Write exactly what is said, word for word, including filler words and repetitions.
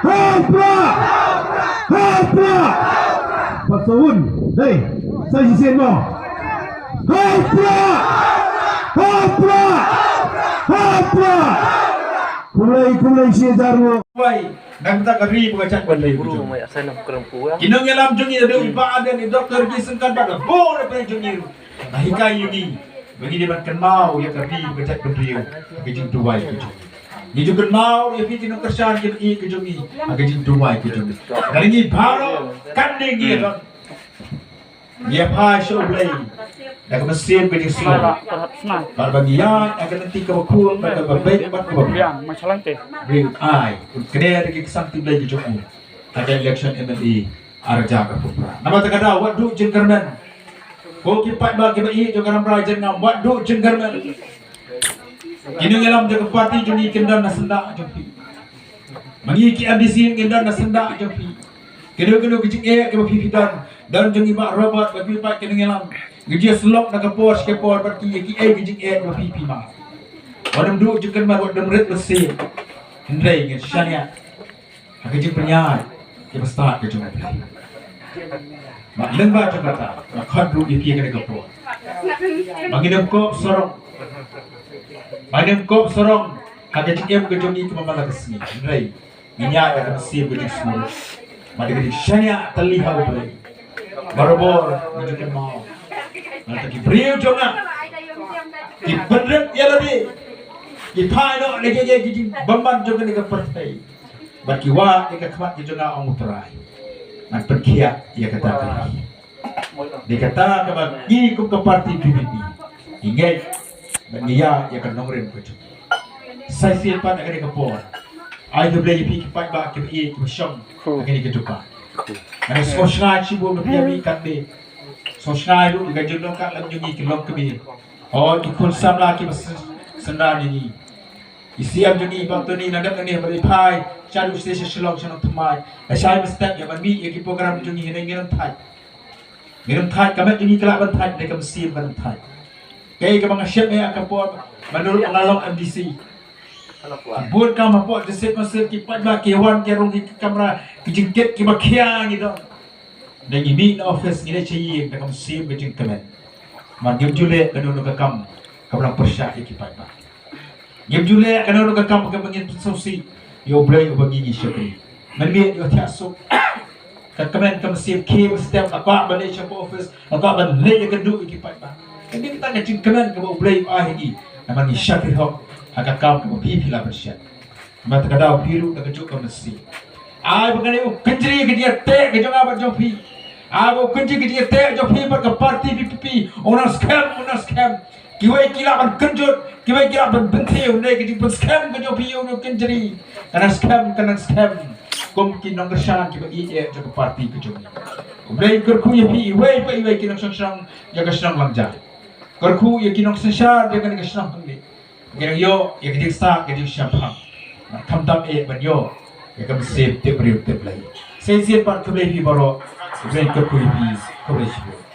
Hau pra! Hau pra! Pat sa un, dei, sa shisien mo. Hau pra! Hau pra! Hau pra! Khublei, khublei shi hajar nguh. Wai, nangta ka ri ba ka jait ban lei. Ki nongïalam jong ngi, da u Bah Ardent, i Doktor Risingkhan bad bun na pdeng jong ngi ruh, la hikai ïa ngi ba ngi dei ban kynmaw ïa ka ri ba ka jait bynriew ha ka jingduwai ka jong ngi. Ngi ju kynmaw ïa phi ki nongkyrshan kiba ïeit ka jong ngi ha ka jingduwai ka jong ngi. Lada ngi baroh katne ngi ïa don, ngi ïa phai sha U Blei da ka mynsiem ka jingsngew, bad ba ngi ïaid ha ka lynti kaba khuid bad kaba beit bad kaba biang. Ri ai un kner da ki ksangti Blei ki jong u ha ka election M L A ar hajar arphew phra. Namar kata ka daw, wat duh jingkyrmen. Ko ki paidbah kiba ïeit jong ka Rambrai Jyrngam, wat duh jingkyrmen. Ki nongïalam jong ka party jong ngi kin don na syndah jong phi. Ma ngi ki M D C ngin don na syndah jong phi. Kino kino ki jingeh kiba phi phi don, don jong i Bah Robert bad phi pat ki nongïalam, ngi ju ïasyllok na ka por sha ka por bad ki, ki ei ki jingeh kiba phi phi mad. Wat nym duh jingkyrmen, wat nym rit mynsiem. Hynrei ngin shaniah ha ka jingpynïaid kiba stad ka jong U Blei. Bad lyngba jong kata, nga khot ruh ïa phi ha kane ka por ba ngin ym kop sarong, ba ngin ym kop sarong ha ka jingim ka jong ngi kaba man la ka sngi. Hynrei ngin ïaid da ka mynsiem ka jingsngew bad da ka jingshaniah tylli ha U Blei. Barabor ngi ju kynmaw, nangta ki briew jong nga ki pynrem ïa lade, ki phai noh na ki, ki, ki jingbymman jong kane ka pyrthei. Bad ki wad ïa ka khmat ka jong nga, ong U Trai. Ngan pynkhiah ïa kata ka ri. Dei kata kaba ngi kum ka party V P P ngi ngeit bad ngi ïa, ïa ka nongrim ka jong ngi. Sa shisien pat ha kane ka por, ai khublei ïa phi ki paidbah kiba ïeit kiba shong ha kane ka dukan. Ngan sngewsngaiñ shibun ïa phi ïa mi katne. Sngewsngaiñ ruh ïa ka jingdon ka lam jong ngi ki longkmie. O ki khun samla kiba syn-, synran ïa ngi. I C M jong ngi Bah Tony na dep nangne ba dei phai shaduh sha Shillong sha Nongthymmai. Lashai mynstep ïa ban mih ïa ki program jong ngi, hynrei ngin ym thait. Ngin ym thait, ka met jong ngi ka lah ban thait, hynrei ka mynsiem kan ym thait. Kaei kaba nga shem eh ha ka por ba nga long M D C. Bun kam hapoh District Council ki paidbah ki wan ki rung ki kamra, ki jingkit kiba khia ngi don. Hynrei ngi mih na office, ngi leit sha ïing da ka mynsiem ka jingkmen. Namar ngim ju leh kano kano ka kam kaba nang pyrshah ïa ki paidbah. Ngim ju leh kano kano ka kam kaba ngin pynsngewsih ïa U Blei uba ngi ngi shakri. Mynmiet ïa u thiah suk, ka kmen ka mynsiem khie mynstep, nga kwah ban leit sha office, nga kwah ban leit ïakynduh ïa ki paidbah. Kane kata ka jingkmen kaba U Blei u ai ha ngi, namar ngi shakri hok ha ka kam kaba phi phi lah ban shet. Namar kata ka daw phi ruh da kajuh ka mynsiem, ai ba kane u kynjri ka jingïateh ka jong nga bad jong phi. Ai ba u kynjri ka jingïateh jong phi bad ka party V P P, u nang skhem, u nang skhem. Kiwei ki lah ban kynjut, kiwei ki lah ban bynthiew, hynrei ka jingpynskhem ka jong phi ïa u kynjri ka nang skhem, ka nang skhem. Kum ki nongkyrshan kiba ïeit eh jong ka party ka jong ngi, U Blei un kyrkhu ïa phi iwei pa iwei ki nongshong shnong jong ka shnong Langjan. Kyrkhu ïa ki nongsynshar jong kane ka shnong hangne, ki nang ïoh ïa ka jingstad ka jingshemphang. Khamtam eh ban ïoh ïa ka mynsiem tip briew tip Blei. Sa shisien pat khublei phi baroh, U Blei un kyrkhu ïa phi, khublei shibun.